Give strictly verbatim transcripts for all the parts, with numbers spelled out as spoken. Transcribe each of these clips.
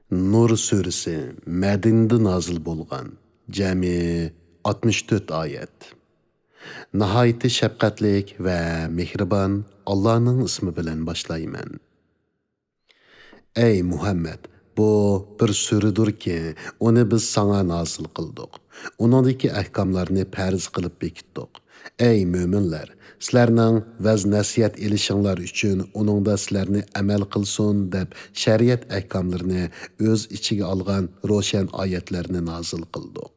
نۇر سۈرىسى مەدىنىدە نازىل بولغان، جەمئىي ئاتمىش تۆت ئايەت. ناھايىتى شەپقەتلىك ۋە مېھرىبان ئاللانىڭ ئىسمى بىلەن باشلايمەن. ئەي مۇھەممەد، بۇ بىر سۈرىدۇركى، ئۇنى بىز ساڭا نازىل قىلدۇق. ئۇنىڭدىكى ئەھكاملارنى پەرز قىلىپ بېكىتتۇق. ئەي مۆمىنلەر، سىلەرنىڭ ۋەز-نەسىھەت ئېلىشىڭلار ئۈچۈن ئۇنىڭدا سىلەرنى ئەمەل قىلسۇن دەپ شەرىئەت ئەھكاملىرىنى ئۆز ئىچىگە ئالغان روشەن ئايەتلەرنى نازىل قىلدۇق.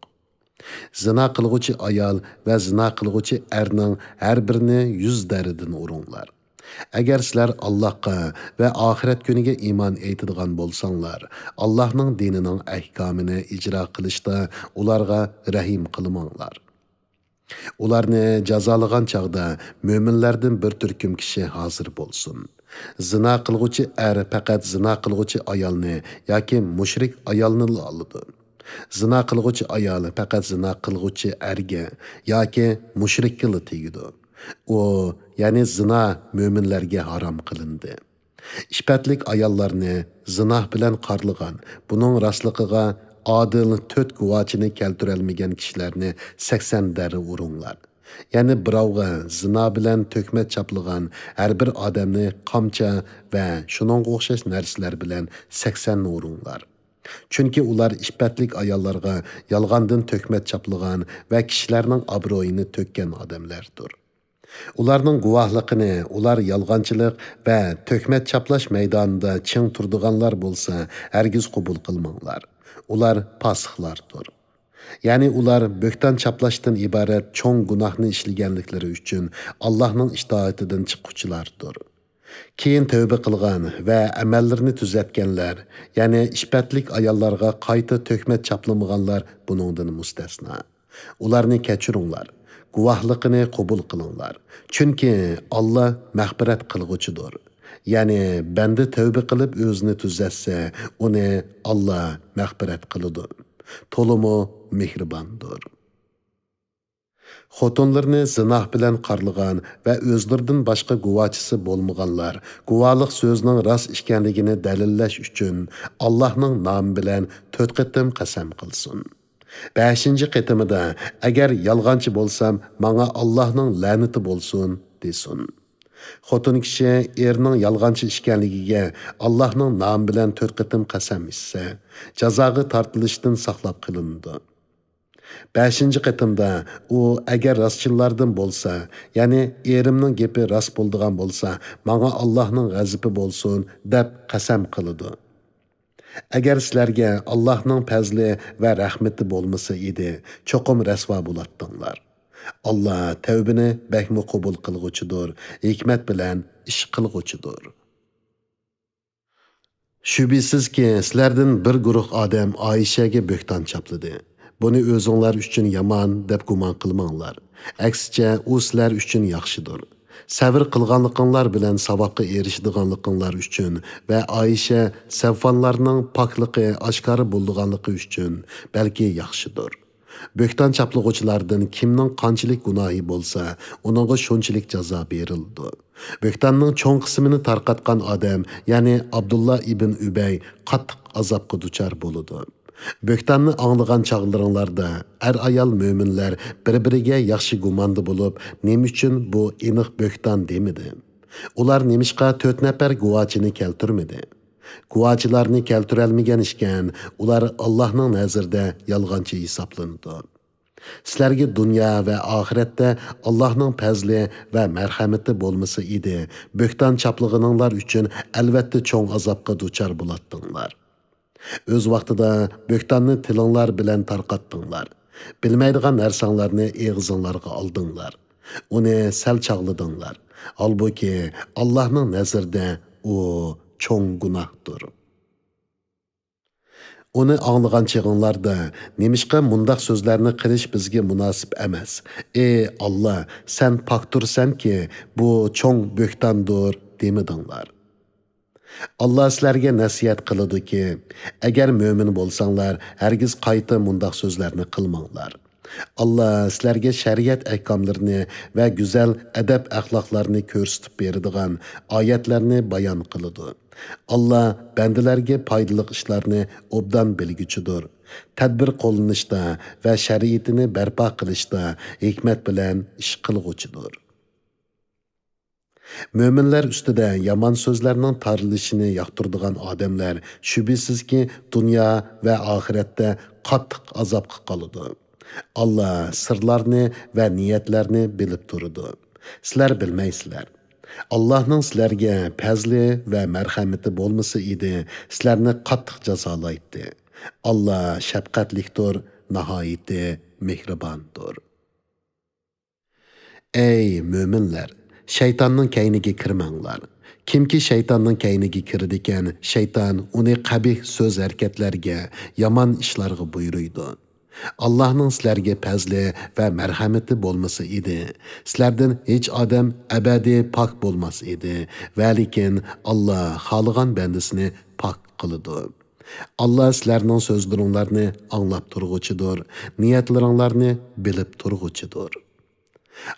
زىنا قىلغۇچى ئايال ۋە زىنا قىلغۇچى ئەرنىڭ ھەر بىرىنى يۈز دەردىن ئۇرۇڭلار. ئەگەر سىلەر ئاللاھقا ۋە ئاخىرەت كۈنىگە ئىمان ئېيتىدىغان بولساڭلار، ئاللاھنىڭ دىنىنىڭ ئەھكامىنى ئىجرا قىلىشتا ئۇلارغا رەھىم قىلماڭلار. ئۇلارنى جازالىغان چاغدا مۆمىنلەردىن بىر تۈركۈم كىشى ھازىر بولسۇن. زىنا قىلغۇچى ئەر پەقەت زىنا قىلغۇچى ئايالنى ياكى مۇشرىك ئايالنىلا ئالىدۇ. زىنا قىلغۇچى ئايال پەقەت زىنا قىلغۇچى ئەرگە ياكى مۇشرىككىلا تېگىدۇ. ئۇ، يەنى زىنا مۆمىنلەرگە ھارام قىلىندى. ئىپپەتلىك ئاياللارنى زىنا بىلەن قارلىغان، بۇنىڭ راستلىقىغا ئادىل تۆت گۇۋاچىنى كەلتۈرەلمىگەن كىشىلەرنى سەكسەن دەررە ئۇرۇڭلار. يەنى بىراۋغا زىنا بىلەن تۆھمەت چاپلىغان ھەر بىر ئادەمنى قامچا ۋە شۇنىڭغا ئوخشاش نەرسىلەر بىلەن سەكسەن ئۇرۇڭلار. چۈنكى ئۇلار ئىپپەتلىك ئاياللارغا يالغاندىن تۆھمەت چاپلىغان ۋە كىشىلەرنىڭ ئابرۇيىنى تۆككەن ئادەملەردۇر. ئۇلارنىڭ گۇۋاھلىقىنى ئۇلار يالغانچىلىق ۋە تۆھمەت چاپلاش مەيدانىدا چىڭ تۇرىدىغانلار بولسا ھەرگىز قوبۇل قىلماڭلار. ئۇلار پاسىقلاردۇر. يەنى ئۇلار بۆھتان چاپلاشتىن ئىبارەت چوڭ گۇناھنى ئىشلىگەنلىكلىرى ئۈچۈن ئاللاھنىڭ ئىتائىتىدىن چىققۇچىلاردۇر. كېيىن تەۋبە قىلغان ۋە ئەمەللىرىنى تۈزەتكەنلەر، يەنى ئىپپەتلىك ئاياللارغا قايتا تۆھمەت چاپلىمىغانلار بۇنىڭدىن مۇستەسنا. ئۇلارنى كەچۈرۈڭلار، گۇۋاھلىقىنى قوبۇل قىلىڭلار. چۈنكى ئاللا مەغپىرەت قىلغۇچىدۇر. يەنى بەندە تەۋبە قىلىپ ئۆزىنى تۈزەتسە، ئۇنى ئاللا مەغپىرەت قىلىدۇ. تولىمۇ مېھرىباندۇر. خوتۇنلىرىنى زىنا بىلەن قارلىغان ۋە ئۆزلىرىدىن باشقا گۇۋاچىسى بولمىغانلار گۇۋاھلىق سۆزىنىڭ راست ئىكەنلىكىنى دەلىللەش ئۈچۈن ئاللاھنىڭ نامى بىلەن تۆت قېتىم قەسەم قىلسۇن. بەشىنچى قېتىمىدا، ئەگەر يالغانچى بولسام، ماڭا ئاللاھنىڭ لەنىتى بولسۇن، دېسۇن. خوتۇن كىشى ئېرىنىڭ يالغانچى ئىكەنلىكىگە ئاللاھنىڭ نامى بىلەن تۆت قېتىم قەسەم ئىچسە، جازاغا تارتىلىشتىن ساقلاپ قېلىنىدۇ. بەشىنچى قېتىمدا ئۇ ئەگەر راستچىللاردىن بولسا، يەنى ئېرىمنىڭ گېپى راست بولىدىغان بولسا، ماڭا ئاللاھنىڭ غەزىپى بولسۇن، دەپ قەسەم قىلىدۇ. ئەگەر سىلەرگە ئاللاھنىڭ پەزلى ۋە رەھمىتى بولمىسا ئىدى، چوقۇم رەسۋا بولاتتىڭلار. ئاللا تەۋبىنى بەكمۇ قوبۇل قىلغۇچىدۇر، ھېكمەت بىلەن ئىش قىلغۇچىدۇر. شۈبھىسىزكى، سىلەردىن بىر گۇرۇھ ئادەم ئائىشەگە بۆھتان چاپلىدى. بۇنى ئۆزۈڭلار ئۈچۈن يامان دەپ گۇمان قىلماڭلار. ئەكسىچە، ئۇ سىلەر ئۈچۈن ياخشىدۇر. سەۋر قىلغانلىقىڭلار بىلەن ساۋابقا ئېرىشىدىغانلىقىڭلار ئۈچۈن ۋە ئائىشە سەۋفانلارنىڭ پاكلىقى ئاشكارا بولىدىغانلىقى ئۈچۈن بەلكى ياخشىدۇر. بۆھتان چاپلىغۇچىلاردىن كىمنىڭ قانچىلىك گۇناھى بولسا، ئۇنىڭغا شۇنچىلىك جازا بېرىلىدۇ. بۆھتاننىڭ چوڭ قىسمىنى تارقاتقان ئادەم، يەنى ئابدۇللا ئىبن ئۈبەي قاتتىق ئازابقا دۇچار بولىدۇ. بۆھتاننى ئاڭلىغان چاغلىرىڭلاردا ئەر-ئايال مۆمىنلەر بىر-بىرىگە ياخشى گۇماندا بولۇپ، نېمە ئۈچۈن بۇ ئېنىق بۆھتان دېمىدى؟ ئۇلار نېمىشقا تۆت نەپەر گۇۋاچىنى كەلتۈرمىدى؟ گۇۋاچىلارنى كەلتۈرەلمىگەن ئىكەن، ئۇلار ئاللاھنىڭ نەزىرىدە يالغانچى ھېسابلىنىدۇ. سىلەرگە دۇنيا ۋە ئاخىرەتتە ئاللاھنىڭ پەزلى ۋە مەرھەمىتى بولمىسا ئىدى، بۆھتان چاپلىغىنىڭلار ئۈچۈن ئەلۋەتتە چوڭ ئازابقا دۇچار بولاتتىڭلار. ئۆز ۋاقتىدا بۆھتاننى تىلىڭلار بىلەن تارقاتتىڭلار. بىلمەيدىغان نەرسەڭلارنى ئېغىزىڭلارغا ئالدىڭلار. ئۇنى سەل چاغلىدىڭلار. ھالبۇكى، ئاللاھنىڭ نەزىرىدە ئۇ چوڭ گۇناھتۇر. ئۇنى ئاڭلىغان چېغىڭلاردا، «نېمىشقا مۇنداق سۆزلەرنى قىلىش بىزگە مۇناسىپ ئەمەس؟ ئى ئاللا، سەن پاكتۇرسەنكى، بۇ چوڭ بۆھتاندۇر» دېمىدىڭلار. ئاللا سىلەرگە نەسىھەت قىلىدۇكى، ئەگەر مۆمىن بولساڭلار، ھەرگىز قايتا مۇنداق سۆزلەرنى قىلماڭلار. ئاللا سىلەرگە شەرىئەت ئەھكاملىرىنى ۋە گۈزەل ئەدەپ-ئەخلاقلارنى كۆرسىتىپ بېرىدىغان ئايەتلەرنى بايان قىلىدۇ. ئاللا بەندىلەرگە پايدىلىق ئىشلارنى ئوبدان بىلگۈچىدۇر، تەدبىر قوللىنىشتا ۋە شەرىئىتىنى بەرپا قىلىشتا ھېكمەت بىلەن ئىش قىلغۇچىدۇر. مۆمىنلەر ئۈستىدە يامان سۆزلەرنىڭ تارىلىشىنى ياقتۇرىدىغان ئادەملەر شۈبھىسىزكى دۇنيا ۋە ئاخىرەتتە قاتتىق ئازابقا قالىدۇ. ئاللا سىرلارنى ۋە نىيەتلەرنى بىلىپ تۇرىدۇ. سىلەر بىلمەيسىلەر. ئاللانىڭ سىلەرگە پەزلى ۋە مەرھەمىتى بولمىسا ئىدى، سىلەرنى قاتتىق جازالايتتى. ئاللا شەپقەتلىكتۇر، ناھايىتى مېھرىباندۇر. ئەي مۆمىنلەر! شەيتاننىڭ كەينىگە كىرمەڭلار. كىمكى شەيتاننىڭ كەينىگە كىرىدىكەن، شەيتان ئۇنى قەبىھ سۆز-ھەرىكەتلەرگە، يامان ئىشلارغا بۇيرۇيدۇ. ئاللانىڭ سىلەرگە پەزلى ۋە مەرھەمىتى بولمىسا ئىدى، سىلەردىن ھېچ ئادەم ئەبەدىي پاك بولماس ئىدى، ۋەلىكىن ئاللا خالىغان بەندىسىنى پاك قىلىدۇ. ئاللا سىلەرنىڭ سۆزلىرىڭلارنى ئاڭلاپ تۇرغۇچىدۇر، نىيەتلىرىڭلارنى بىلىپ تۇرغۇچىدۇر.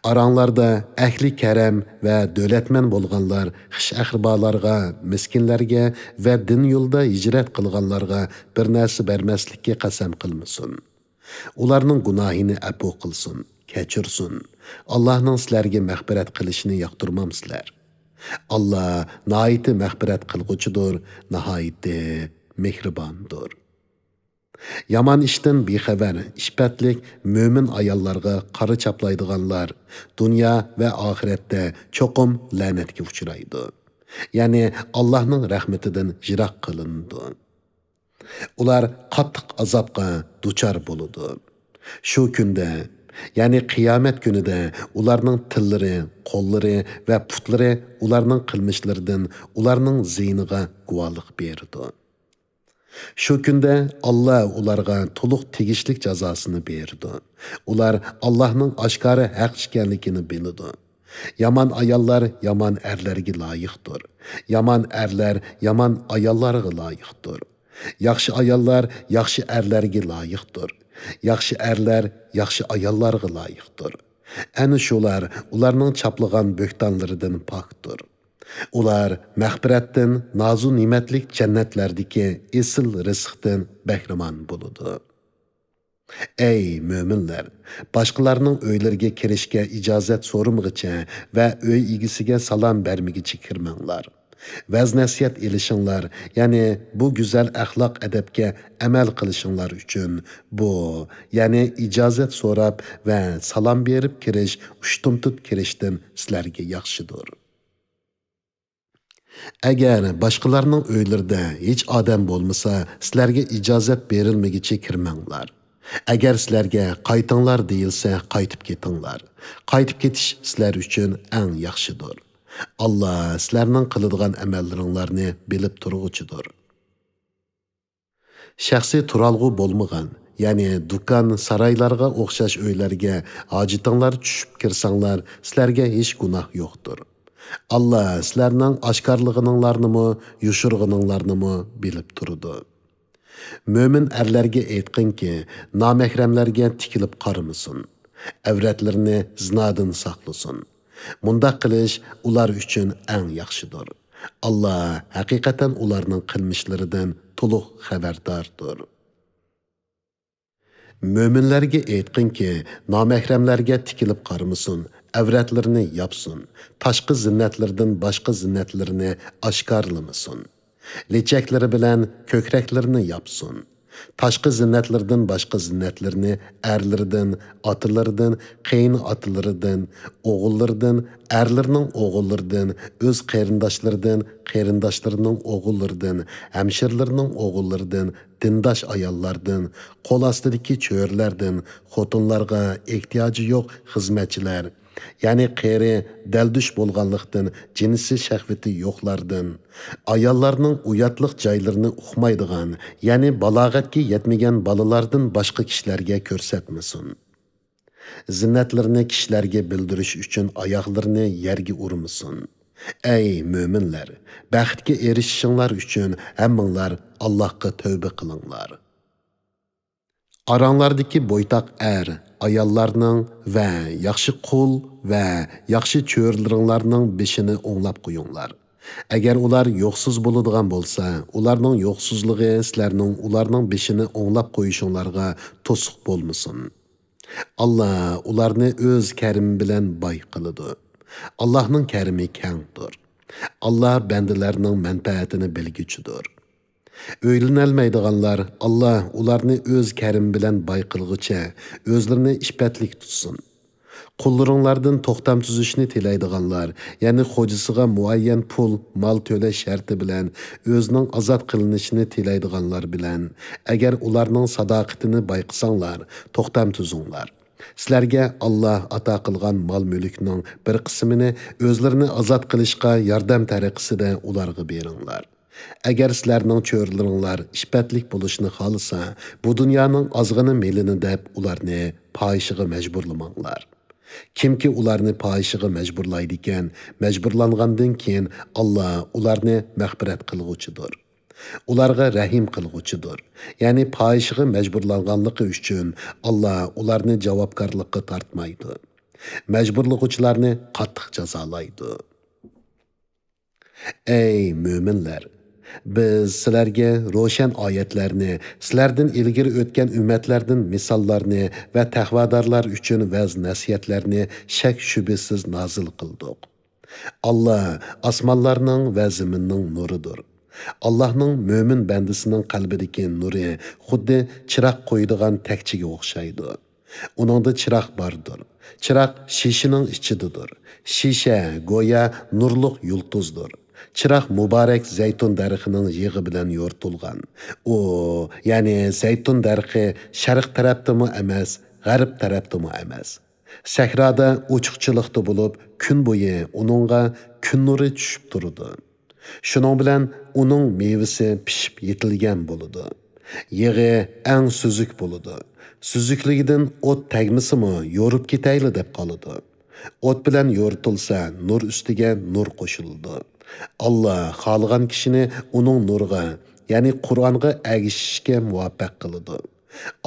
ئاراڭلاردا ئەھلى كەرەم ۋە دۆلەتمەن بولغانلار خىش-ئەقرىبالارغا، مىسكىنلەرگە ۋە دىن يولىدا ھىجرەت قىلغانلارغا بىر نەرسە بەرمەسلىككە قەسەم قىلمىسۇن. ئۇلارنىڭ گۇناھىنى ئەپۇ قىلسۇن، كەچۈرسۇن. ئاللانىڭ سىلەرگە مەغپىرەت قىلىشىنى ياقتۇرمامسىلەر؟ ئاللا ناھايىتى مەغپىرەت قىلغۇچىدۇر، ناھايىتى مېھرىباندۇر. يامان ئىشتىن بىخەۋەر، ئىپپەتلىك مۆمىن ئاياللارغا قارا چاپلايدىغانلار دۇنيا ۋە ئاخىرەتتە چوقۇم لەنەتكە ئۇچرايدۇ. يەنى ئاللانىڭ رەھمىتىدىن يىراق قىلىنىدۇ. ئۇلار قاتتىق ئازابقا دۇچار بولىدۇ. شۇ كۈندە، يەنى قىيامەت كۈنىدە ئۇلارنىڭ تىللىرى، قوللىرى ۋە پۇتلىرى ئۇلارنىڭ قىلمىشلىرىدىن ئۇلارنىڭ زىيىنىغا گۇۋاھلىق بېرىدۇ. شۇ كۈندە ئاللا ئۇلارغا تولۇق تېگىشلىك جازاسىنى بېرىدۇ. ئۇلار ئاللانىڭ ئاشكارا ھەق ئىكەنلىكىنى بىلىدۇ. يامان ئاياللار يامان ئەرلەرگە لايىقتۇر. يامان ئەرلەر يامان ئاياللارغا لايىقتۇر. ياخشى ئاياللار ياخشى ئەرلەرگە لايىقتۇر. ياخشى ئەرلەر ياخشى ئاياللارغا لايىقتۇر. ئەنە شۇلار ئۇلارنىڭ چاپلىغان بۆھتانلىرىدىن پاكتۇر. ئۇلار مەغپىرەتتىن، نازۇ نېمەتلىك جەننەتلەردىكى ئېسىل رىزىقتىن بەھرىمەن بولىدۇ. ئەي مۆمىنلەر! باشقىلارنىڭ ئۆيلىرىگە كىرىشكە ئىجازەت سورىمىغىچە ۋە ئۆي ئىگىسىگە سالام بەرمىگىچە كىرمەڭلار. ۋەز-نەسىھەت ئېلىشىڭلار، يەنى بۇ گۈزەل ئەخلاق-ئەدەپكە ئەمەل قىلىشىڭلار ئۈچۈن بۇ، يەنى ئىجازەت سوراپ ۋە سالام بېرىپ كىرىش ئۇشتۇمتۇت كىرىشتىن سىلەرگە ياخشىدۇر. ئەگەر باشقىلارنىڭ ئۆيلىرىدە ھېچ ئادەم بولمىسا، سىلەرگە ئىجازەت بېرىلمىگىچە كىرمەڭلار. ئەگەر سىلەرگە قايتىڭلار دېيىلسە، قايتىپ كېتىڭلار. قايتىپ كېتىش سىلەر ئۈچۈن ئەڭ ياخشىدۇر. ئاللا سىلەرنىڭ قىلىدىغان ئەمەللىرىڭلارنى بىلىپ تۇرغۇچىدۇر. شەخسىي تۇرالغۇ بولمىغان، يەنى دۇكان، سارايلارغا ئوخشاش ئۆيلەرگە ھاجىتىڭلار چۈشۈپ كىرسەڭلار، سىلەرگە ھېچ گۇناھ يوقتۇر. ئاللا سىلەرنىڭ ئاشكارىلىغىنىڭلارنىمۇ، يوشۇرغىنىڭلارنىمۇ بىلىپ تۇرىدۇ. مۆمىن ئەرلەرگە ئېيتقىنكى، نامەھرەملەرگە تىكىلىپ قارىمىسۇن. ئەۋرەتلىرىنى زىنادىن ساقلىسۇن. مۇنداق قىلىش ئۇلار ئۈچۈن ئەڭ ياخشىدۇر. ئاللا ھەقىقەتەن ئۇلارنىڭ قىلمىشلىرىدىن تولۇق خەۋەرداردۇر. مۆمىنلەرگە ئېيتقىنكى، نامەھرەملەرگە تىكىلىپ قارىمىسۇن، ئەۋرەتلىرىنى ياپسۇن، تاشقى زىننەتلىرىدىن باشقا زىننەتلىرىنى ئاشكارىلىمىسۇن. لېچەكلىرى بىلەن كۆكرەكلىرىنى ياپسۇن. تاشقى زىننەتلىرىدىن باشقا زىننەتلىرىنى ئەرلىرىدىن، ئاتىلىرىدىن، قېيىن ئاتىلىرىدىن، ئوغۇللىرىدىن، ئەرلىرىنىڭ ئوغۇللىرىدىن، ئۆز قېرىنداشلىرىدىن، قېرىنداشلىرىنىڭ ئوغۇللىرىدىن، ھەمشىرىلىرىنىڭ ئوغۇللىرىدىن، دىنداش ئاياللاردىن، قول ئاستىدىكى چۆرىلەردىن، خوتۇنلارغا ئېھتىياجى يوق خىزمەتچىلەر، يەنى قېرى، دەلدۈش بولغانلىقتىن جىنسىي شەھۋىتى يوقلاردىن، ئاياللارنىڭ ئۇياتلىق جايلىرىنى ئۇقمايدىغان، يەنى بالاغەتكە يەتمىگەن بالىلاردىن باشقا كىشىلەرگە كۆرسەتمىسۇن. زىننەتلىرىنى كىشىلەرگە بىلدۈرۈش ئۈچۈن ئاياغلىرىنى يەرگە ئۇرمىسۇن. ئەي مۆمىنلەر! بەختكە ئېرىشىشىڭلار ئۈچۈن ھەممىڭلار ئاللاھقا تەۋبە قىلىڭلار. ئاراڭلاردىكى بويتاق ئەر، ئاياللارنىڭ ۋە ياخشى قۇل ۋە ياخشى چۆرىلىرىڭلارنىڭ بېشىنى ئوڭلاپ قويۇڭلار. ئەگەر ئۇلار يوقسۇز بولىدىغان بولسا، ئۇلارنىڭ يوقسۇزلۇقى سىلەرنىڭ ئۇلارنىڭ بېشىنى ئوڭلاپ قويۇشۇڭلارغا توسۇق بولمىسۇن. ئاللا ئۇلارنى ئۆز كەرىمى بىلەن باي قىلىدۇ. ئاللانىڭ كەرىمى كەڭدۇر. ئاللا بەندىلەرنىڭ مەنپەئەتىنى بىلگۈچىدۇر. ئۆيلىنەلمەيدىغانلار، ئاللا ئۇلارنى ئۆز كەرىمى بىلەن باي قىلغۇچە ئۆزلىرىنى ئىپپەتلىك تۇتسۇن. قۇللىرىڭلاردىن توختام تۈزۈشنى تىلەيدىغانلار، يەنى خوجىسىغا مۇئەييەن پۇل، مال تۆلەش شەرتى بىلەن ئۆزىنىڭ ئازاد قىلىنىشىنى تىلەيدىغانلار بىلەن، ئەگەر ئۇلارنىڭ ساداقىتىنى بايقىساڭلار، توختام تۈزۈڭلار. سىلەرگە ئاللا ئاتا قىلغان مال-مۈلۈكنىڭ بىر قىسمىنى ئۆزلىرىنى ئازاد قىلىشقا ياردەم تەرىقىسىدە ئۇلارغا بېرىڭلار. ئەگەر سىلەرنىڭ چۆرىلىرىڭلار ئىپپەتلىك بولۇشنى خالىسا، بۇ دۇنيانىڭ ئازغىنە مېلىنى دەپ ئۇلارنى پاھىشىگە مەجبۇرلىماڭلار. كىمكى ئۇلارنى پاھىشىگە مەجبۇرلايدىكەن، مەجبۇرلانغاندىن كېيىن ئاللا ئۇلارنى مەغپىرەت قىلغۇچىدۇر. ئۇلارغا رەھىم قىلغۇچىدۇر. يەنى پاھىشىگە مەجبۇرلانغانلىقى ئۈچۈن ئاللا ئۇلارنى جاۋابكارلىققا تارتمايدۇ. مەجبۇرلىغۇچىلارنى قاتتىق جازالايدۇ. ئەي مۆمىنلەر! بىز سىلەرگە روشەن ئايەتلەرنى، سىلەردىن ئىلگىرى ئۆتكەن ئۈممەتلەردىن مىساللارنى ۋە تەقۋادارلار ئۈچۈن ۋەز-نەسىھەتلەرنى شەك-شۈبھىسىز نازىل قىلدۇق. ئاللا ئاسمانلارنىڭ ۋە زېمىننىڭ نۇرىدۇر. ئاللانىڭ مۆمىن بەندىسىنىڭ قەلبىدىكى نۇرى خۇددى چىراغ قويىدىغان تەكچىگە ئوخشايدۇ. ئۇنىڭدا چىراغ باردۇر. چىراغ شىشىنىڭ ئىچىدىدۇر. شىشە گويا نۇرلۇق يۇلتۇزدۇر. چىراغ مۇبارەك زەيتۇن دەرىخىنىڭ يېغى بىلەن يورۇتۇلغان. ئۇ، يەنى زەيتۇن دەرىخى شەرق تەرەپتىمۇ ئەمەس، غەرب تەرەپتىمۇ ئەمەس. سەھرادا ئوچۇقچىلىقتا بولۇپ، كۈن بويى ئۇنىڭغا كۈن نۇرى چۈشۈپ تۇرىدۇ. شۇنىڭ بىلەن ئۇنىڭ مېۋىسى پىشىپ يېتىلگەن بولىدۇ. يېغى ئەڭ سۈزۈك بولىدۇ. سۈزۈكلۈكىدىن ئوت تەگمىسىمۇ يورۇپ كېتەيلى دەپ قالىدۇ. ئوت بىلەن يورۇتۇلسا نۇر ئۈستىگە نۇر قوشۇلىدۇ. ئاللا خالىغان كىشىنى ئۇنىڭ نۇرىغا، يەنى قۇرئانغا ئەگىشىشكە مۇۋەپپەق قىلىدۇ.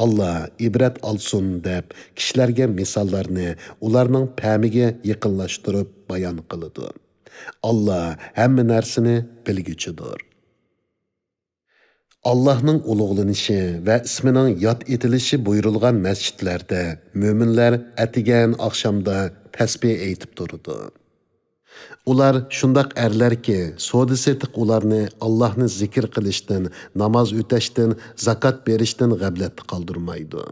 ئاللا ئىبرەت ئالسۇن دەپ كىشىلەرگە مىساللارنى ئۇلارنىڭ پەمىگە يېقىنلاشتۇرۇپ بايان قىلىدۇ. ئاللا ھەممە نەرسىنى بىلگۈچىدۇر. ئاللاھنىڭ ئۇلۇغلىنىشى ۋە ئىسمىنىڭ ياد ئېتىلىشى بۇيرۇلغان مەسچىتلەردە مۆمىنلەر ئەتىگەن ئاخشامدا تەسبىھ ئېيتىپ تۇرىدۇ. ئۇلار شۇنداق ئەرلەركى، سودا-سېتىق ئۇلارنى ئاللاھنى زىكىر قىلىشتىن، ناماز ئۆتەشتىن، زاكات بېرىشتىن غەپلەتتە قالدۇرمايدۇ.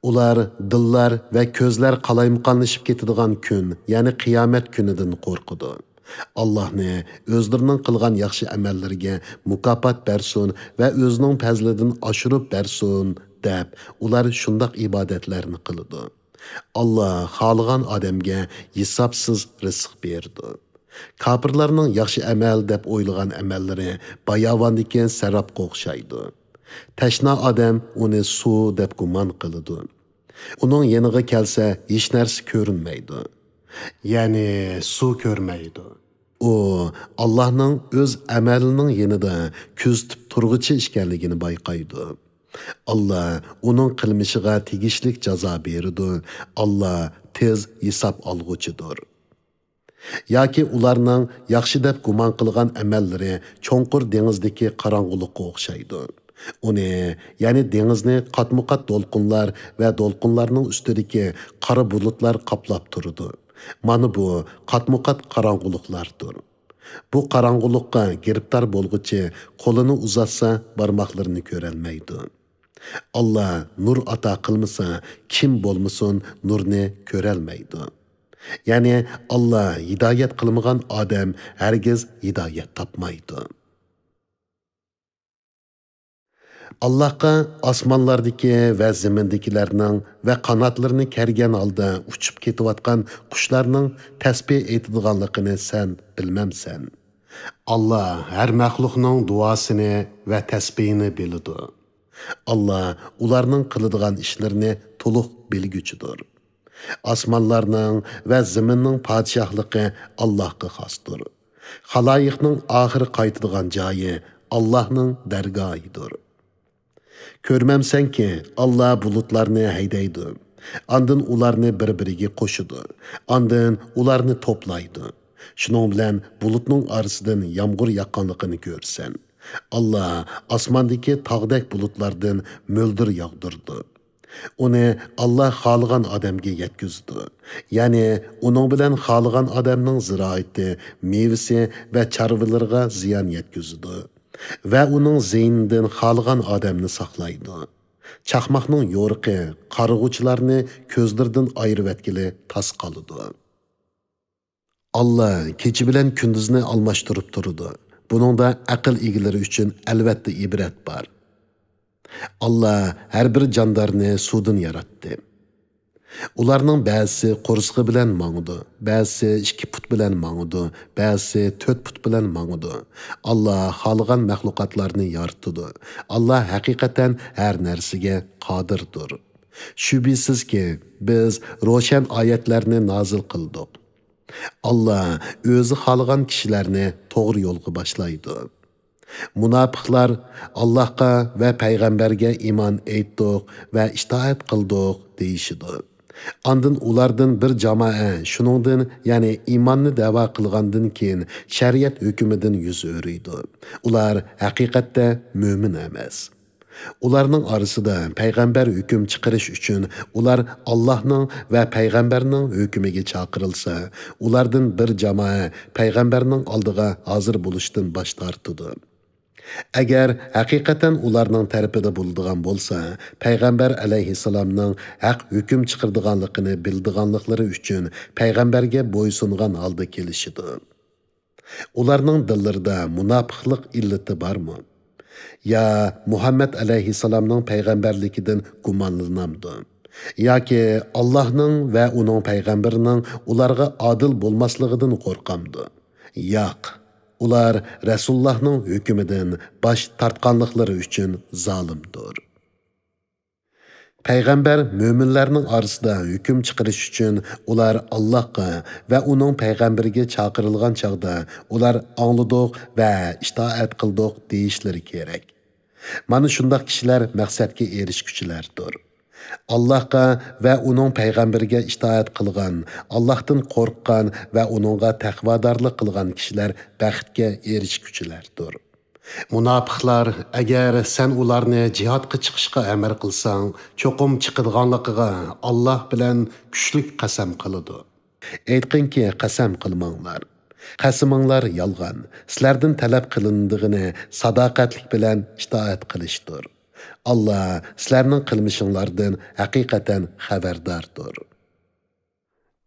ئۇلار دىللار ۋە كۆزلەر قالايمىقانلىشىپ كېتىدىغان كۈن، يەنى قىيامەت كۈنىدىن قورقىدۇ. ئاللاھنى ئۆزلىرىنىڭ قىلغان ياخشى ئەمەللىرىگە مۇكاپات بەرسۇن ۋە ئۆزىنىڭ پەزلىدىن ئاشۇرۇپ بەرسۇن دەپ، ئۇلار شۇنداق ئىبادەتلەرنى قىلىدۇ. ئاللا خالىغان ئادەمگە ھېسابسىز رىزىق بېرىدۇ. كاپىرلارنىڭ ياخشى ئەمەل دەپ ئويلىغان ئەمەللىرى باياۋاندىكى سەرابقا ئوخشايدۇ. تەشنا ئادەم ئۇنى سۇ دەپ گۇمان قىلىدۇ. ئۇنىڭ يېنىغا كەلسە، ھېچ نەرسە كۆرۈنمەيدۇ. يەنى سۇ كۆرمەيدۇ. ئۇ ئاللاھنىڭ ئۆز ئەمەلىنىڭ يېنىدا كۆزىتىپ تۇرغۇچى ئىكەنلىكىنى بايقايدۇ. ئاللا ئۇنىڭ قىلمىشىغا تېگىشلىك جازا بېرىدۇ. ئاللا تېز ھېساب ئالغۇچىدۇر. ياكى ئۇلارنىڭ ياخشى دەپ گۇمان قىلغان ئەمەللىرى چوڭقۇر دېڭىزدىكى قاراڭغۇلۇققا ئوخشايدۇ. ئۇنى، يەنى دېڭىزنى قاتمۇقات دولقۇنلار ۋە دولقۇنلارنىڭ ئۈستىدىكى قارا بۇلۇتلار قاپلاپ تۇرىدۇ. مانا بۇ قاتمۇقات قاراڭغۇلۇقلاردۇر. بۇ قاراڭغۇلۇققا گىرىپتار بولغۇچى قولىنى ئۇزاتسا، بارماقلىرىنى كۆرەلمەيدۇ. ئاللا نۇر ئاتا قىلمىسا، كىم بولمىسۇن نۇرنى كۆرەلمەيدۇ. يەنى ئاللا ھىدايەت قىلمىغان ئادەم ھەرگىز ھىدايەت تاپمايدۇ. ئاللاھقا ئاسمانلاردىكى ۋە زېمىندىكىلەرنىڭ ۋە قاناتلىرىنى كەرگەن ھالدا ئۇچۇپ كېتىۋاتقان قۇشلارنىڭ تەسبىھ ئېيتىدىغانلىقىنى سەن بىلمەمسەن؟ ئاللا ھەر مەخلۇقنىڭ دۇئاسىنى ۋە تەسبىھىنى بىلىدۇ. ئاللا ئۇلارنىڭ قىلىدىغان ئىشلىرىنى تولۇق بىلگۈچىدۇر. ئاسمانلارنىڭ ۋە زېمىننىڭ پادىشاھلىقى ئاللاھقا خاستۇر. خالايىقنىڭ ئاخىرى قايتىدىغان جايى ئاللاھنىڭ دەرگاھىدۇر. كۆرمەمسەنكى، ئاللا بۇلۇتلارنى ھەيدەيدۇ. ئاندىن ئۇلارنى بىر-بىرىگە قوشىدۇ. ئاندىن ئۇلارنى توپلايدۇ. شۇنىڭ بىلەن بۇلۇتنىڭ ئارىسىدىن يامغۇر ياغقانلىقىنى كۆرىسەن. ئاللا ئاسماندىكى تاغدەك بۇلۇتلاردىن مۆلدۈر ياغدۇرىدۇ. ئۇنى ئاللا خالىغان ئادەمگە يەتكۈزىدۇ. يەنى ئۇنىڭ بىلەن خالىغان ئادەمنىڭ زىرائىتى، مېۋىسى ۋە چارۋىلىرىغا زىيان يەتكۈزىدۇ. ۋە ئۇنىڭ زىيىنىدىن خالىغان ئادەمنى ساقلايدۇ. چاقماقنىڭ يورۇقى قارىغۇچىلارنى كۆزلىرىدىن ئايرىۋەتكىلى تاس قالىدۇ. ئاللا كېچە بىلەن كۈندۈزنى ئالماشتۇرۇپ تۇرىدۇ. بۇنىڭدا ئەقىل ئىگىلىرى ئۈچۈن ئەلۋەتتە ئىبرەت بار. ئاللا ھەر بىر جاندارنى سۇدىن ياراتتى. ئۇلارنىڭ بەزىسى قورسىقى بىلەن ماڭىدۇ، بەزىسى ئىككى پۇت بىلەن ماڭىدۇ، بەزىسى تۆت پۇت بىلەن ماڭىدۇ. ئاللا خالىغان مەخلۇقاتلارنى يارىتىدۇ. ئاللا ھەقىقەتەن ھەر نەرسىگە قادىردۇر. شۈبھىسىزكى، بىز روشەن ئايەتلەرنى نازىل قىلدۇق. ئاللا ئۆزى خالىغان كىشىلەرنى توغرا يولغا باشلايدۇ. مۇناپىقلار «ئاللاھقا ۋە پەيغەمبەرگە ئىمان ئېيتتۇق ۋە ئىتائەت قىلدۇق» دېيىشىدۇ. ئاندىن ئۇلاردىن بىر جامائە شۇنىڭدىن، يەنى ئىماننى دەۋا قىلغاندىن كېيىن شەرىئەت ھۆكمىدىن يۈز ئۆرۈيدۇ. ئۇلار ھەقىقەتتە مۆمىن ئەمەس. ئۇلارنىڭ ئارىسىدا پەيغەمبەر ھۆكۈم چىقىرىش ئۈچۈن ئۇلار ئاللاھنىڭ ۋە پەيغەمبەرنىڭ ھۆكمىگە چاقىرىلسا، ئۇلاردىن بىر جامائە پەيغەمبەرنىڭ ئالدىغا ھازىر بولۇشتىن باش تارتىدۇ. ئەگەر ھەقىقەتەن ئۇلارنىڭ تەرىپىدە بولىدىغان بولسا، پەيغەمبەر ئەلەيھىسسالامنىڭ ھەق ھۆكۈم چىقىرىدىغانلىقىنى بىلىدىغانلىقلىرى ئۈچۈن پەيغەمبەرگە بويسۇنغان ھالدا كېلىشىدۇ. ئۇلارنىڭ دىللىرىدا مۇناپىقلىق ئىللىتى بارمۇ؟ يا مۇھەممەد ئەلەيھىسسالامنىڭ پەيغەمبەرلىكىدىن گۇمانلىنامدۇ؟ ياكى ئاللاھنىڭ ۋە ئۇنىڭ پەيغەمبىرىنىڭ ئۇلارغا ئادىل بولماسلىقىدىن قورقامدۇ؟ ياق، ئۇلار رەسۇلۇللاھنىڭ ھۆكمىدىن باش تارتقانلىقلىرى ئۈچۈن زالىمدۇر. پەيغەمبەر مۆمىنلەرنىڭ ئارىسىدا ھۆكۈم چىقىرىش ئۈچۈن ئۇلار ئاللاھقا ۋە ئۇنىڭ پەيغەمبىرىگە چاقىرىلغان چاغدا ئۇلار «ئاڭلىدۇق ۋە ئىتائەت قىلدۇق» دېيىشلىرى كېرەك. مانا شۇنداق كىشىلەر مەقسەتكە ئېرىشكۈچىلەردۇر. ئاللاھقا ۋە ئۇنىڭ پەيغەمبىرىگە ئىتائەت قىلغان، ئاللاھتىن قورققان ۋە ئۇنىڭغا تەقۋادارلىق قىلغان كىشىلەر بەختكە ئېرىشكۈچىلەردۇر. مۇناپىقلار، ئەگەر سەن ئۇلارنى جىھادقا چىقىشقا ئەمر قىلساڭ، چوقۇم چىقىدىغانلىقىغا ئاللاھ بىلەن كۈچلۈك قەسەم قىلىدۇ. ئېيتقىنكى، قەسەم قىلماڭلار. قەسىمىڭلار يالغان. سىلەردىن تەلەپ قىلىنىدىغىنى ساداقەتلىك بىلەن ئىتائەت قىلىشتۇر. ئاللاھ سىلەرنىڭ قىلمىشىڭلاردىن ھەقىقەتەن خەۋەرداردۇر.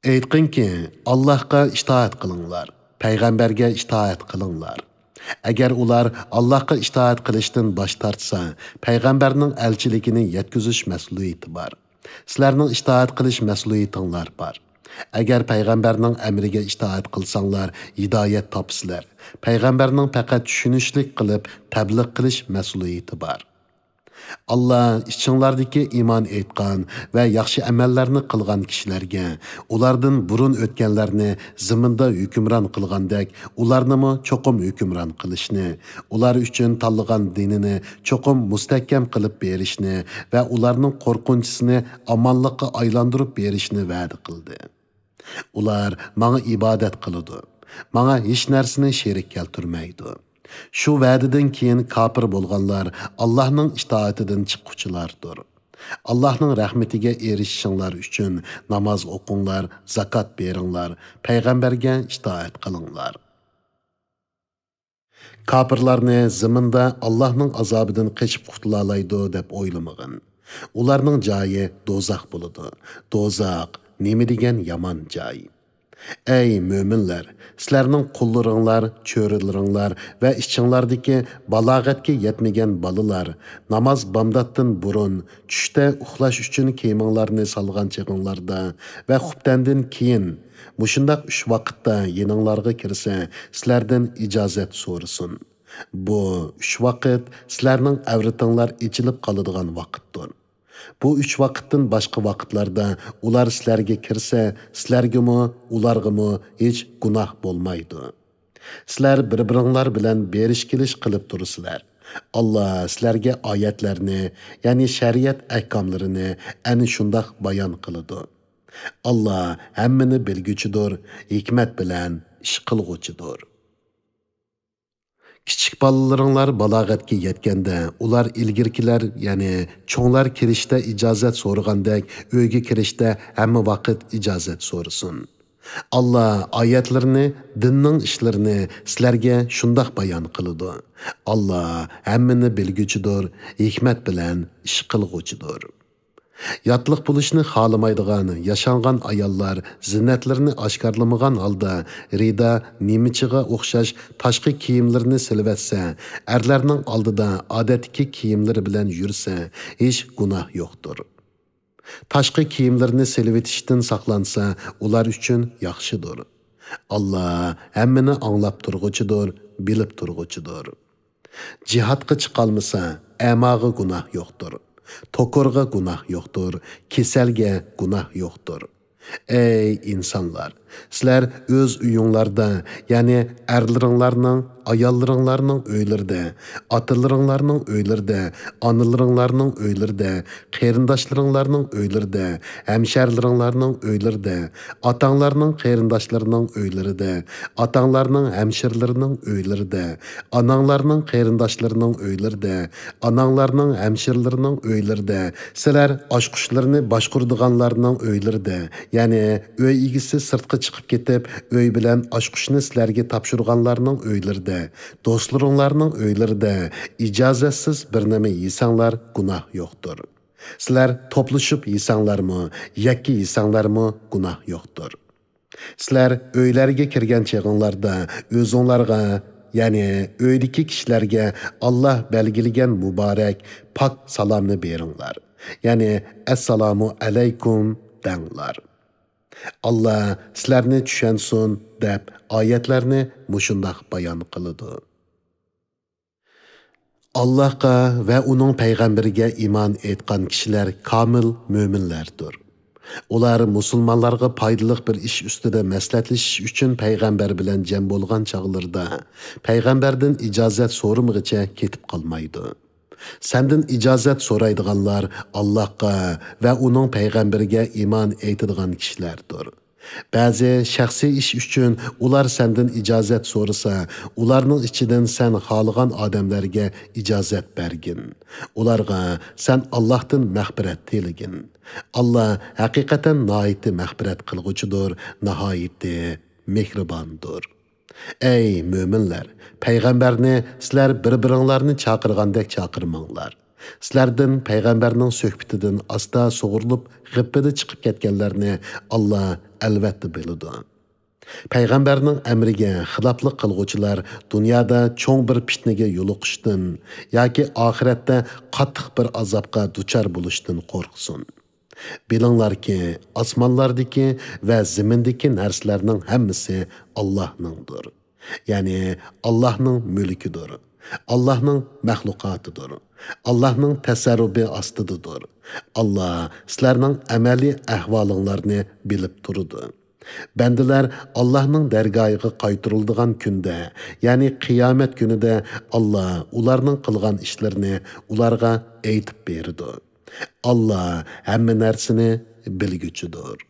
ئېيتقىنكى، ئاللاھقا ئىتائەت قىلىڭلار، پەيغەمبەرگە ئىتائەت قىلىڭلار. ئەگەر ئۇلار ئاللاھقا ئىتائەت قىلىشتىن باش تارتسا، پەيغەمبەرنىڭ ئەلچىلىكىنى يەتكۈزۈش مەسئۇلىيىتى بار. سىلەرنىڭ ئىتائەت قىلىش مەسئۇلىيىتىڭلار بار. ئەگەر پەيغەمبەرنىڭ ئەمرىگە ئىتائەت قىلساڭلار، ھىدايەت تاپىسىلەر. پەيغەمبەرنىڭ پەقەت چۈشىنىشلىك قىلىپ تەبلىغ قىلىش مەسئۇلىيىتى بار. ئاللا ئىچىڭلاردىكى ئىمان ئېيتقان ۋە ياخشى ئەمەللەرنى قىلغان كىشىلەرگە، ئۇلاردىن بۇرۇن ئۆتكەنلەرنى زېمىندا ھۆكۈمران قىلغاندەك، ئۇلارنىمۇ چوقۇم ھۆكۈمران قىلىشنى، ئۇلار ئۈچۈن تاللىغان دىنىنى چوقۇم مۇستەھكەم قىلىپ بېرىشنى ۋە ئۇلارنىڭ قورقۇنچىسىنى ئامانلىققا ئايلاندۇرۇپ بېرىشنى ۋەدە قىلدى. ئۇلار ماڭا ئىبادەت قىلىدۇ، ماڭا ھېچ نەرسىنى شېرىك كەلتۈرمەيدۇ. شۇ ۋەدىدىن كېيىن كاپىر بولغانلار ئاللاھنىڭ ئىتائىتىدىن چىققۇچىلاردۇر. ئاللاھنىڭ رەھمىتىگە ئېرىشىشىڭلار ئۈچۈن ناماز ئوقۇڭلار، زاكات بېرىڭلار، پەيغەمبەرگە ئىتائەت قىلىڭلار. كاپىرلارنى زېمىندا ئاللاھنىڭ ئازابىدىن قېچىپ قۇتۇلالايدۇ دەپ ئويلىمىغىن. ئۇلارنىڭ جايى دوزاخ بولىدۇ. دوزاخ نېمە دېگەن يامان جاي! ئەي مۆمىنلەر، سىلەرنىڭ قۇللىرىڭلار، چۆرىلىرىڭلار ۋە ئىچىڭلاردىكى بالاغەتكە يەتمىگەن بالىلار ناماز بامداتتىن بۇرۇن، چۈشتە ئۇخلاش ئۈچۈن كىيىمىڭلارنى سالغان چېغىڭلاردا ۋە خۇپتەندىن كېيىن، مۇشۇنداق ئۈچ ۋاقىتتا يېنىڭلارغا كىرسە، سىلەردىن ئىجازەت سورىسۇن. بۇ ئۈچ ۋاقىت سىلەرنىڭ ئەۋرىتىڭلار ئېچىلىپ قالىدىغان ۋاقىتتۇر. بۇ ئۈچ ۋاقىتتىن باشقا ۋاقىتلاردا ئۇلار سىلەرگە كىرسە، سىلەرگىمۇ، ئۇلارغىمۇ ھېچ گۇناھ بولمايدۇ. سىلەر بىر-بىرىڭلار بىلەن بېرىش-كېلىش قىلىپ تۇرىسىلەر. ئاللا سىلەرگە ئايەتلەرنى، يەنى شەرىئەت ئەھكاملىرىنى ئەنە شۇنداق بايان قىلىدۇ. ئاللا ھەممىنى بىلگۈچىدۇر، ھېكمەت بىلەن ئىش قىلغۇچىدۇر. كىچىك بالىلىرىڭلار بالاغەتكە يەتكەندە، ئۇلار ئىلگىرىكىلەر، يەنى چوڭلار كىرىشتە ئىجازەت سورىغاندەك، ئۆيگە كىرىشتە ھەممە ۋاقىت ئىجازەت سورىسۇن. ئاللا ئايەتلىرىنى، دىننىڭ ئىشلىرىنى سىلەرگە شۇنداق بايان قىلىدۇ. ئاللا ھەممىنى بىلگۈچىدۇر، ھېكمەت بىلەن ئىش قىلغۇچىدۇر. ياتلىق بولۇشنى خالىمايدىغان، ياشانغان ئاياللار زىننەتلىرىنى ئاشكارىلىمىغان ھالدا رىدا نېمىچىغا ئوخشاش تاشقى كىيىملىرىنى سېلىۋەتسە، ئەرلەرنىڭ ئالدىدا ئادەتتىكى كىيىملىرى بىلەن يۈرسە، ھېچ گۇناھ يوقتۇر. تاشقى كىيىملىرىنى سېلىۋېتىشتىن ساقلانسا، ئۇلار ئۈچۈن ياخشىدۇر. ئاللا ھەممىنى ئاڭلاپ تۇرغۇچىدۇر، بىلىپ تۇرغۇچىدۇر. جىھادقا چىقالمىسا، ئەماغا گۇناھ يوقتۇر. توكۇرغا گۇناھ يوقتۇر، كېسەلگە گۇناھ يوقتۇر. ئەي ئىنسانلار! سىلەر ئۆز ئۆيۈڭلاردا، يەنى ئەرلىرىڭلارنىڭ، ئاياللىرىڭلارنىڭ ئۆيلىرىدە، ئاتىلىرىڭلارنىڭ ئۆيلىرىدە، ئانىلىرىڭلارنىڭ ئۆيلىرىدە، قېرىنداشلىرىڭلارنىڭ ئۆيلىرىدە، ھەمشەھەرلىرىڭلارنىڭ ئۆيلىرىدە، ئاتاڭلارنىڭ قېرىنداشلىرىنىڭ ئۆيلىرىدە، ئاتاڭلارنىڭ ھەمشىرىلىرىنىڭ ئۆيلىرىدە، ئاناڭلارنىڭ قېرىنداشلىرىنىڭ ئۆيلىرىدە، ئاناڭلارنىڭ ھەمشىرىلىرىنىڭ ئۆيلىرىدە، سىلەر ئاچقۇچلىرىنى باشقۇرىدىغانلارنىڭ ئۆيلىرىدە، يەنى ئۆي ئىگىسى سىرتقا چىقىپ كېتىپ، ئۆي بىلەن ئاچقۇچنى سىلەرگە تاپشۇرغانلارنىڭ ئۆيلىرىدە، دوستلىرىڭلارنىڭ ئۆيلىرىدە ئىجازەتسىز بىر نېمە يېسەڭلار، گۇناھ يوقتۇر. سىلەر توپلىشىپ يېسەڭلارمۇ، يەككە يېسەڭلارمۇ، گۇناھ يوقتۇر. سىلەر ئۆيلەرگە كىرگەن چېغىڭلاردا ئۆزۈڭلارغا، يەنى ئۆيدىكى كىشىلەرگە ئاللا بەلگىلىگەن مۇبارەك، پاك سالامنى بېرىڭلار. يەنى، «ئەسسالامۇ ئەلەيكۇم» دەڭلار. ئاللا سىلەرنى چۈشەنسۇن دەپ ئايەتلەرنى مۇشۇنداق بايان قىلىدۇ. ئاللاھقا ۋە ئۇنىڭ پەيغەمبىرىگە ئىمان ئېيتقان كىشىلەر كامىل مۆمىنلەردۇر. ئۇلار مۇسۇلمانلارغا پايدىلىق بىر ئىش ئۈستىدە مەسلىھەتلىشىش ئۈچۈن پەيغەمبەر بىلەن جەم بولغان چاغلىرىدا، پەيغەمبەردىن ئىجازەت سورىمىغىچە كېتىپ قالمايدۇ. سەندىن ئىجازەت سورايدىغانلار ئاللاھقا ۋە ئۇنىڭ پەيغەمبىرىگە ئىمان ئېيتىدىغان كىشىلەردۇر. بەزى شەخسىي ئىش ئۈچۈن ئۇلار سەندىن ئىجازەت سورىسا، ئۇلارنىڭ ئىچىدىن سەن خالىغان ئادەملەرگە ئىجازەت بەرگىن. ئۇلارغا سەن ئاللاھتىن مەغپىرەت تىلىگىن. ئاللا ھەقىقەتەن ناھايىتى مەغپىرەت قىلغۇچىدۇر، ناھايىتى مېھرىباندۇر. ئەي مۆمىنلەر! پەيغەمبەرنى سىلەر بىر-بىرىڭلارنى چاقىرغاندەك چاقىرماڭلار. سىلەردىن پەيغەمبەرنىڭ سۆھبىتىدىن ئاستا سۇغۇرۇلۇپ، غىپپىدە چىقىپ كەتكەنلەرنى ئاللا ئەلۋەتتە بىلىدۇ. پەيغەمبەرنىڭ ئەمرىگە خىلاپلىق قىلغۇچىلار دۇنيادا چوڭ بىر پىتنىگە يولۇقۇشتىن ياكى ئاخىرەتتە قاتتىق بىر ئازابقا دۇچار بولۇشتىن قورقسۇن. بىلىڭلاركى، ئاسمانلاردىكى ۋە زېمىندىكى نەرسىلەرنىڭ ھەممىسى ئاللاھنىڭدۇر. يەنى ئاللاھنىڭ مۈلكىدۇر. ئاللاھنىڭ مەخلۇقاتىدۇر. ئاللاھنىڭ تەسەررۇپى ئاستىدىدۇر. ئاللا سىلەرنىڭ ئەمەلىي ئەھۋالىڭلارنى بىلىپ تۇرىدۇ. بەندىلەر ئاللاھنىڭ دەرگاھىغا قايتۇرۇلىدىغان كۈندە، يەنى قىيامەت كۈنىدە ئاللا ئۇلارنىڭ قىلغان ئىشلىرىنى ئۇلارغا ئېيتىپ بېرىدۇ. ئاللا ھەممە نەرسىنى بىلگۈچىدۇر.